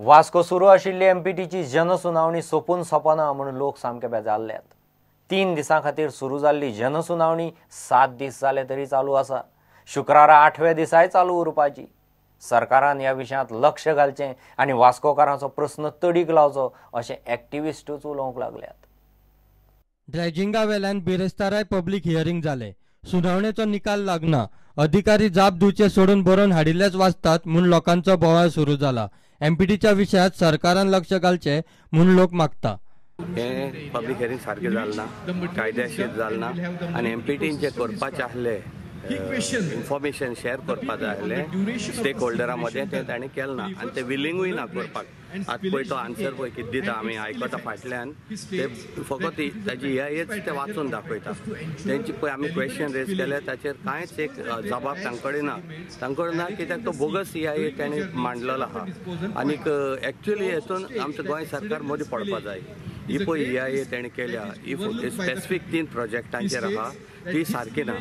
वास्को सुरू आशिल्ली एमपीटीची जनसुनावणी सोंपून सोंपना म्हणून लोक सामके बेजारल्यात। 3 दिसां खातीर सुरू जाल्ली जनसुनावणी 7 दीस जाले तरी चालू आसा। शुक्रारा 8व्या दिसाय चालू उरपाची। सरकारान ह्या विशयांत लक्ष घालचें आनी वास्कोकारांचो प्रस्न तडीक लावचो अशें एक्टिविस्टूच उलोवंक लागल्यात। ड्रेजिंगा वेल्यान बिरेस्ताराय पब्लीक हियरींग जालें। सुनावणेचो निकाल लागना। अधिकारी जाप दिवचे सोडून बरोवन हाडिल्लेच वाचतात म्हूण लोकांचो बोवाळ सुरू जाला। एमपीटीच्या विशयात सरकारान लक्ष घालचें म्हूण लोक मागता। हें पब्लीक हियरींग सारकें जालें ना, कायदेशीर जालें ना आनी एमपीटीन जें करपाचें आसलें, इन्फॉर्मेशन शेअर करपा जाय आसलें स्टेक होल्डरा मदें, तें ताणें केलें ना आनी ते विलिंगूय ना करपाक। आतां पळय तो आन्सर पळय कितें दिता, आमी आयकता फाटल्यान, ते फकत ताजी हेच ते वाचून दाखयता। तेंची पळय आमी क्वेश्चन रेज केले ताचेर कांयच एक जबाब तांचे कडेन ना, तांचे कडेन ना कित्याक तो बोगस EIA ताणें मांडलेलो आहा। आनीक एक्चुअली हेतून आमचें गोंय सरकार मदीं पडपा जाय। ही पळय EIA ताणें केल्या, ही स्पेसिफीक 3 प्रोजेक्टांचेर आहा, ती सारकी ना।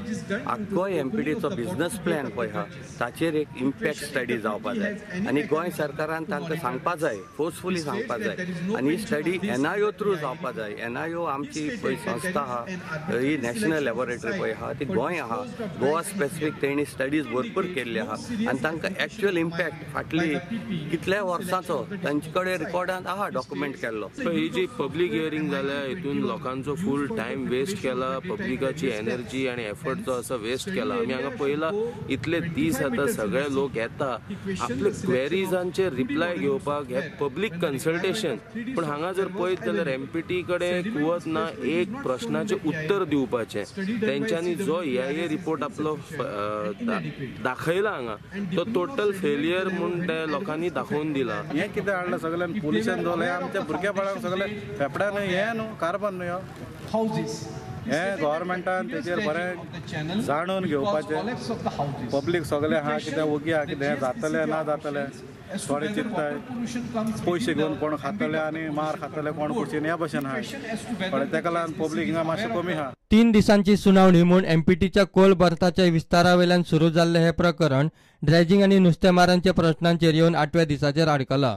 आख्खो एमपीटीचो बिजनस प्लॅन पळय आहा ताचेर एक इम्पॅक्ट स्टडी जावपा जाय आनी गोंय सरकारान तांकां सांगपा जाय, फोर्सफुली सांगपा जाय आनी ही स्टडी NIO through जावपा जाय। NIO आमची पळय संस्था आहा, ही नॅशनल लॅबोरेटरी पळय आहा, ती गोंय आहा, गोवा स्पेसिफीक तेणी स्टडीज भरपूर केल्ली आहा आनी तांकां एक्च्युअल इम्पॅक्ट फाटली कितल्या वर्सांचो तांचे कडेन रिकॉर्डान आहा डॉक्युमेंट केल्लो। ही जी पब्लीक हियरींग जाल्या हितून लोकांचो फूल टायम वेस्ट केला, पब्लिकाची एनर्जी आनी एफर्ट जो आसा वेस्ट केला। आमी हांगा पळयला इतले दीस आतां सगळे लोक येता आपले क्वेरीजांचेर रिप्लाय घेवपाक, हे पब्लीक कन्सल्टेशन। पूण हांगा जर पळयत जाल्यार एमपीटी कडेन कुवत ना एक प्रश्नाचें उत्तर दिवपाचें। तेंच्यांनी जो EIA report आपलो दाखयला हांगा तो टोटल फेलियर म्हूण ते लोकांनी दाखोवन दिला। हें कितें हाडलां सगळ्यान पोल्युशन जालें आमच्या भुरग्या बाळांक सगळें फेपड्यान हें न्हू कार्बन न्हू हें गव्हर्मेंटान तेचेर बरें जाणून घेवपाचें। पब्लीक सगळें आहा कितें ओगी आहा कितें जातलें ना जातलें, थोडे चिंतताय पयशे घेवन कोण खातले आनी मार खातले कोण कुशीन ह्या भशेन आहा, तेका लागून पब्लीक हिंगा मातशें कमी आहा। 3 दिसांची सुनावणी म्हूण एमपीटीच्या कोल बर्थाच्या विस्तारावेल्यान सुरू जाल्लें हें प्रकरण ड्रेजिंग आनी नुस्तेमारांच्या प्रश्नांचेर येवन 8व्या दिसाचेर आडकलां।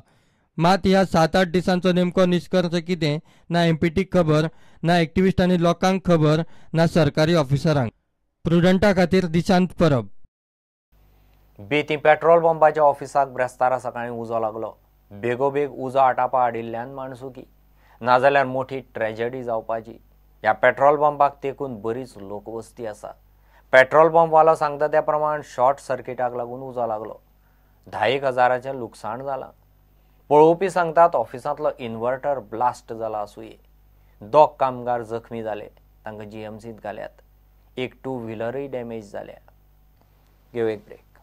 मात ह्या 7-8 दिसांचो नेमको निश्कर्श कितें ना एमपीटीक खबर, ना एक्टिविस्ट आनी लोकांक खबर, ना सरकारी ऑफिसरांक। प्रुडंटा खातीर दिशांत परब। बेती पेट्रोल पंपाच्या ऑफिसाक ब्रेस्तारा सकाळीं उजो लागलो। बेगोबेग उजो आटापा हाडिल्ल्यान माणसुकी, नाजाल्यार मोठी ट्रेजडी जावपाची। ह्या पेट्रोल पंपाक तेकून बरीच लोकवस्ती आसा। पेट्रोल पंपवालो सांगता त्या प्रमाण शॉर्ट सर्किटाक लागून उजो लागलो। 10,000 हजाराचें लुकसाण जालां। पळोवपी सांगतात ऑफिसांतलो इन्वर्टर ब्लास्ट जाला आसुये। 2 कामगार जखमी जाले, तांकां GMCत घाल्यात। एक 2 व्हिलरूय डॅमेज जाल्या। घेवं एक ब्रेक।